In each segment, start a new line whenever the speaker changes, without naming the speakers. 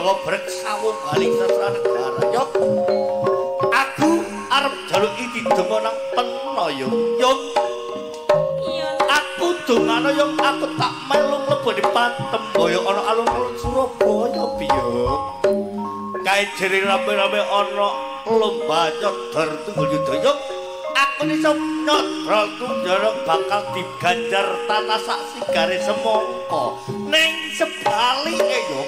Joko Brek Sawunggaling Sastra Negara. Yo. Aku arep jaluk iki donga nang Pena yo. Yo. Aku dongano yo aku tak melu mlebu di Patemboyo ana alun-alun Surabaya biyo. Kae jere rame-rame ana lomba nyodor tunggul yuda yo. Aku iso nyodor tunggul bakal diganjar tanah sak sigare semangka. Ning sebalike yo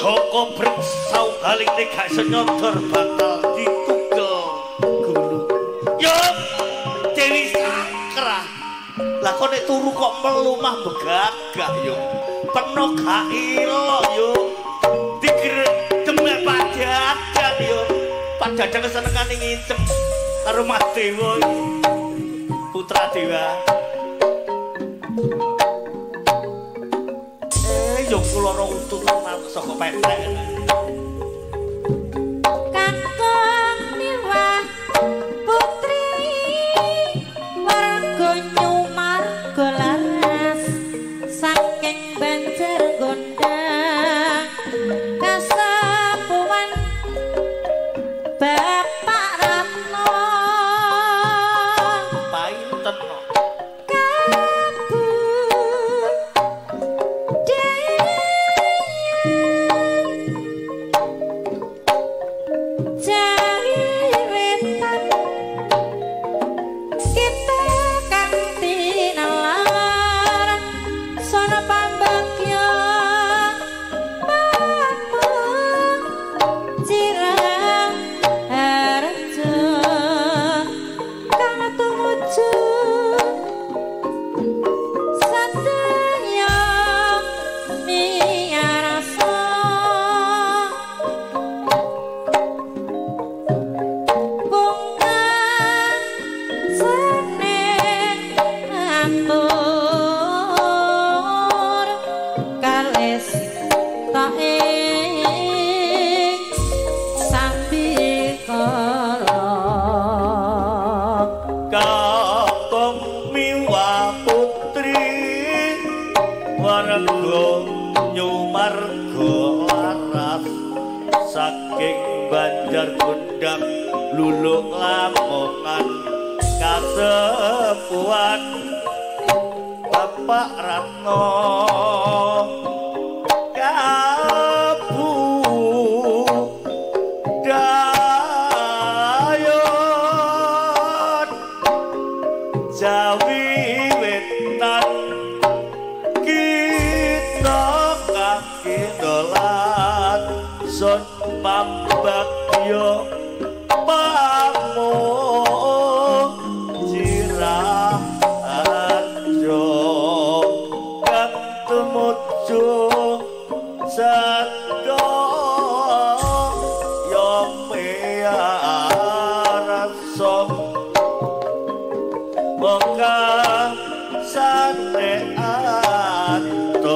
Joko Brek Sawunggaling nek gak iso nyodor bakal ditugel gulu. Yo Dewi Sakra. Lah kok nek turu kok melumah begagah yo. Peno gak ilok yo. Digerek demek Pak Jajan yo. Pak Jajan kesenengane nginceng karo Mas Dewa Putra Dewa. Yo kula ora utut saka petek.
Kakung miwah putri warga Nyumarga laras saking Banjar Gondang kasepuhan Bapak Ratno
painten. Saking Banjar Gondang Luluk Lamongan kasepuhan Bapak Ratno Kabu Dayon Jawi Wetan kita kakindolan son pambagyo pamo jirah arjo kang tumuju sadaya miyarasa mongka sane atur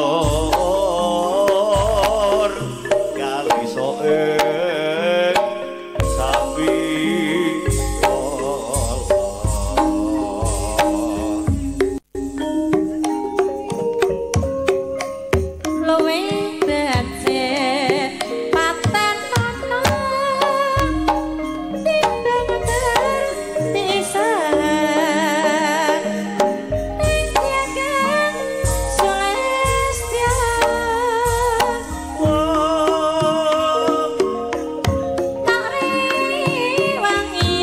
kaliso ing sambi
luwe becik paten ana timbang terpisahan ning tiaga sulastya tak rewangi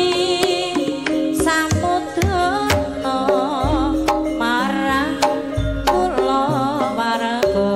samudana marang kula warga.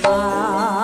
Tresna.